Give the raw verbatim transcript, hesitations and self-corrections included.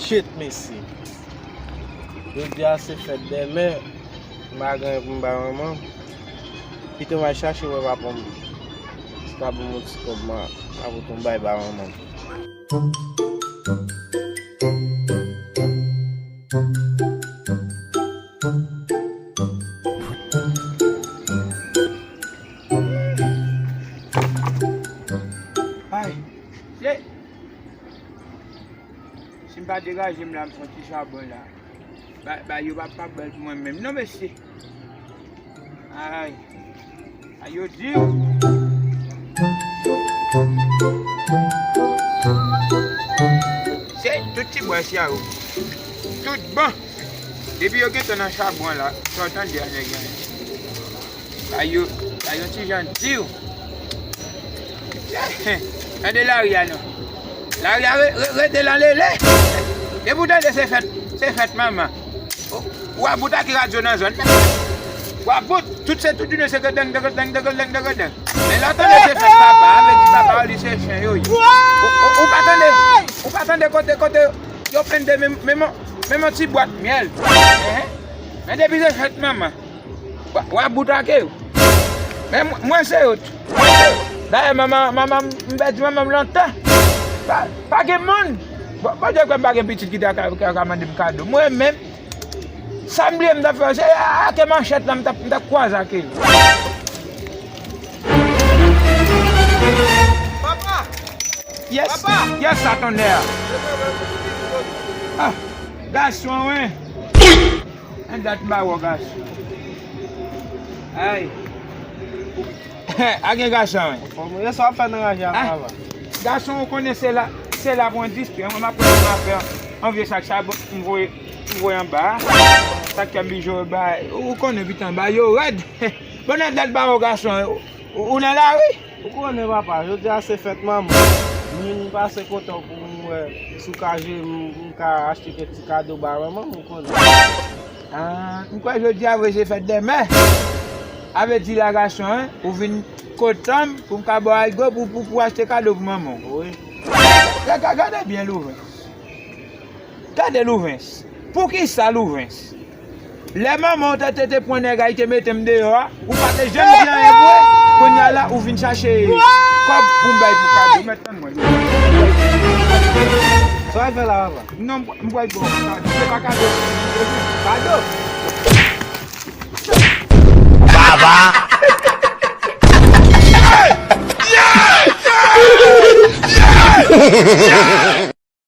Shit, mesye. Jodi a se fèt dèmen. M pa gen anyen pou m bay manman m. Pito m al chache wè papa m. Si ka ban m yon ti kòb, m a, m a pote yon bay ba manman m. Ay, shit. Si m pa degaje m la, m fè yon ti chabon la. Ba, ba yo pa, pa bèl pou mwen menm non, mesye. Ay. Ay, yo di w. Se tout ti bwè sa yo. Tout bon. Depi yo gentan nan chabon la, sa w tande a nèg la. Ba yo, ba yo ti jan di w. Tande lari a non. Lari a re-, re-, rete lan lele. Depi w tande se fèt, se fèt manman. W a bout ak radyo nan zòn. W a bout, tout se tout jounen se gandang, gandang, gandang, gandang. Men lè w tande se fèt papa, a vle di papa yo li se chen yo ye. Ou, ou, ou pa tande, ou pa tande kote, kote yo pende menm, menm, menm yon ti bwat myèl. Enhen. Men depi se fèt manman. W a, w a bout ak yo. Men mwen, mwen se yo tou. Dayè, manman, manman, m pèdi manman m lontan. Pa, pa gen moun. Bon, Bondye kwè m pa gen pitit ki ta ka, ka, ka mande m kado. Mwen menm, sa m bliye m t ap fè, se ak manchèt la m t ap, m t ap kwaze ak yo. Papa! Yes, papa! Yes, sa tonnè a. Ah, gason, wi. An dat m pa wè gason. Ay. A gen gason, wi. Anfòm, e sa w ap fè nan ranje a, papa? Gason, ou konnen se la, se la pou endistri. Mwen, m ap pran m ap fè yon vye sak chabon, m voye, m voye anba. Sak fè m bijo ba, ou konnen pitan ba yo rèd. Bon, an dat m pa wè gason, ou, ou nan lari? Ou konnen, papa, jodi a se fèt manman. M vin pase kote w pou m wè si w ka jere m, m ka achte kèk ti kado ba manman m, ou konnen. Ah, m kwè jodi a vre se fèt dèmen. A vle di la gason, en, ou vin kote m pou m ka ba w aygo pou, pou, pou achte kado pou manman w. Wi. Ga-, ga-, gade byen, Louvens. Gade Louvens. Poukisa Louvens? Lè manman w te, te, te pran nèg a, li te mete m deyò a, ou pa te janm di anyen vre. Kounye a la, ou vin chache kòb pou m bay pou kado. Mèt tann mwen, Louvens. Sa w fè la, papa? Non, m, m pral ba w kado. Se pa kado. Kado? Baba!